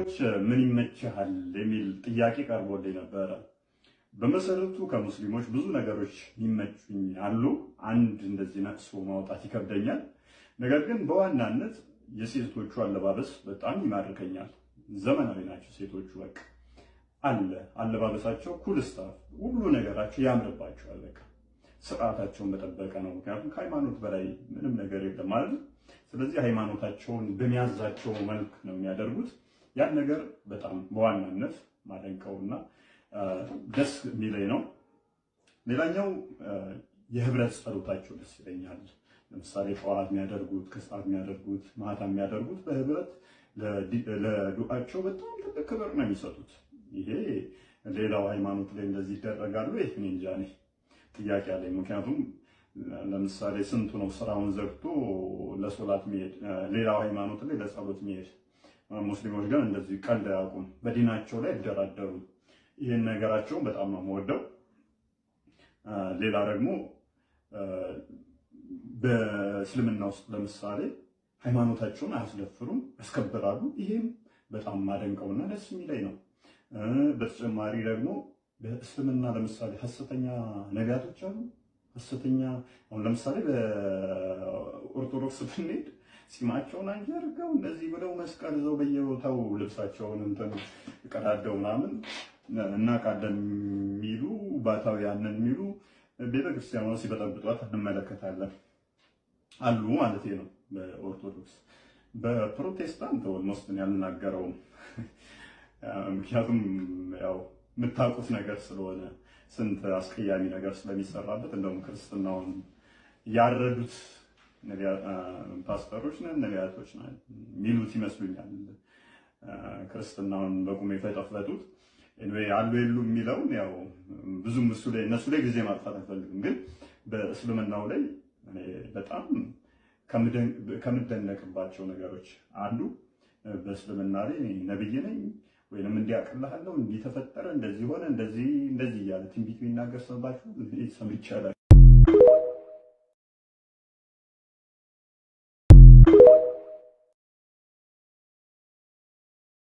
ከሙስሊሞች ምን ይመችሃል የሚል ጥያቄ ቀርቦልኝ ነበረ። በመሰረቱ ከሙስሊሞች ብዙ ነገሮች የሚመቹኝ አሉ። አንድ እንደዚህ ነቅሶ ማውጣት ይከብደኛል። ነገር ግን በዋናነት የሴቶቹ አለባበስ በጣም ይማርከኛል። ዘመናዊ ናቸው ሴቶቹ። በቃ አለ አለባበሳቸው cool stuff፣ ሁሉ ነገራቸው ያምርባቸዋል። በቃ ስርዓታቸውን በጠበቀ ነው። ምክንያቱም ከሃይማኖት በላይ ምንም ነገር የለም ማለት ነው። ስለዚህ ሃይማኖታቸውን በሚያዛቸው መልክ ነው የሚያደርጉት። ያን ነገር በጣም በዋናነት ማደንቀውና ደስ የሚለኝ ነው። ሌላኛው የህብረት ጸሎታቸው ደስ ይለኛል። ለምሳሌ ጠዋት የሚያደርጉት፣ ከሰዓት የሚያደርጉት፣ ማታ የሚያደርጉት በህብረት ለዱዓቸው በጣም ትልቅ ክብር ነው የሚሰጡት። ይሄ ሌላው ሃይማኖት ላይ እንደዚህ ይደረጋሉ? ይህ እኔ እንጃ፣ እኔ ጥያቄ አለኝ። ምክንያቱም ለምሳሌ ስንቱ ነው ስራውን ዘግቶ ለሶላት የሚሄድ፣ ሌላው ሃይማኖት ላይ ለጸሎት የሚሄድ? ሙስሊሞች ግን እንደዚህ ቀልድ አያውቁም። በዲናቸው ላይ አይደራደሩም። ይህን ነገራቸውን በጣም ነው የምወደው። ሌላ ደግሞ በእስልምና ውስጥ ለምሳሌ ሃይማኖታቸውን አያስደፍሩም፣ ያስከብራሉ። ይሄም በጣም ማደንቀውና ደስ የሚለኝ ነው። በተጨማሪ ደግሞ በእስልምና ለምሳሌ ሐሰተኛ ነቢያቶች አሉ። ሐሰተኛ አሁን ለምሳሌ በኦርቶዶክስ ብንሄድ ጺማቸውን አንጀርገው እንደዚህ ብለው መስቀል ይዘው በየቦታው ልብሳቸውን እንትን ቀዳደው ምናምን እናውቃለን የሚሉ፣ ባታውያንን የሚሉ ቤተክርስቲያኗ ሲበጠብጧት እንመለከታለን አሉ ማለት ነው። በኦርቶዶክስ፣ በፕሮቴስታንት almost ያልናገረውም፣ ምክንያቱም ያው የምታውቁት ነገር ስለሆነ፣ ስንት አስቀያሚ ነገር ስለሚሰራበት፣ እንደውም ክርስትናውን ያረዱት ፓስተሮች ነን፣ ነቢያቶች ነን የሚሉት ይመስሉኛል። ክርስትናውን በቁም የፈጠፈጡት አሉ የሉ የሚለውን ያው ብዙም እሱ ላይ እነሱ ላይ ጊዜ ማጥፋት አልፈልግም። ግን በእስልምናው ላይ በጣም ከምደነቅባቸው ነገሮች አንዱ በእስልምና ላይ ነብይ ነኝ ወይንም እንዲያቀልሃለሁ፣ እንዲተፈጠረ፣ እንደዚህ ሆነ፣ እንደዚህ እንደዚህ እያለ ትንቢት የሚናገር ሰምታችሁ ሰምቻለሁ።